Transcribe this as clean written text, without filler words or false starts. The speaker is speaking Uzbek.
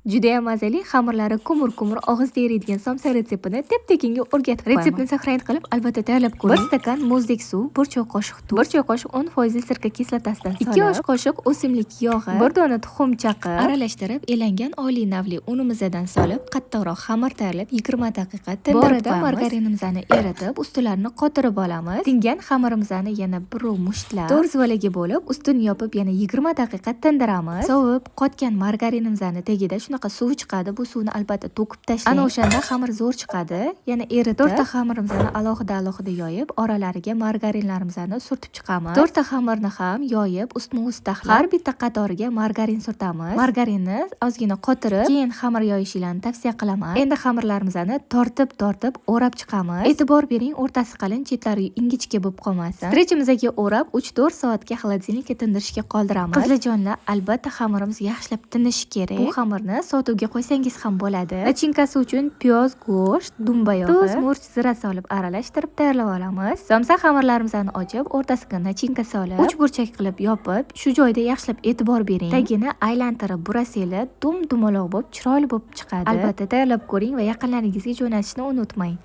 Judayam mazali, xamirlari kumur-kumur, og'izda eriydigan somsa retseptini tep-tekinga o'rgatib qo'yaman. Retseptni сохранить qilib, albatta tayyorlab ko'ring. 1 stakan muzdek suv, 1 choy qoshiq tuz, 1 choy qoshiq 10% sirka kislotasidan solib, 2 osh qoshiq o'simlik yog'i, 1 dona tuxum chaqib, aralashtirib, elangan oliy navli unimizdan solib, qattiqroq xamir tayyorlab 20 daqiqa tindirib. Bu orada margarinimizni eritib, ustilarini qotirib olamiz. Tingan xamirimizni yana bir mushtlab, to'rt zvalaga bo'lib, ustini yopib yana 20 daqiqa tindiramiz. Sovib qotgan margarinimizni tagida shunaqa suv chiqadi. Bu suvni albatta to'kib tashlang. Ana o'shanda xamir zo'r chiqadi. Yana eritib, to'rtta xamirimizni alohida-alohida yoyib, oralariga margarinlarimizni surtib chiqamiz. To'rtta xamirni ham yoyib, ustma-ust taxlab, har bitta qatoriga margarin surtamiz. Margarinni ozgina qotirib, keyin xamir yoyishinglarni tavsiya qilaman. Endi xamirlarimizni tortib-tortib o'rab chiqamiz. E'tibor bering, o'rtasi qalin, chetlari ingichka bo'lib qolmasin. Стрейч imizga o'rab 3-4 soatga холодильник ka tindirishga qoldiramiz. Qizlarjonlar, albatta xamirimiz yaxshilab tinishi kerak. Bu xamirni sotuvga qo'ysangiz ham bo'ladi. Начинка si uchun piyoz, go'sht, dumba yog'i, tuz, murch, zira solib aralashtirib tayyorlab olamiz. Somsa xamirlarimizni ochib, o'rtasiga начинка solib, uch burchak qilib yopib, shu joyda yaxshilab e'tibor bering. Tagini aylantirib burasanglar, dum dumaloq bo'lib, chiroyli bo'lib chiqadi. Albatta tayyorlab ko'ring va yaqinlaringizga jo'natishni unutmang.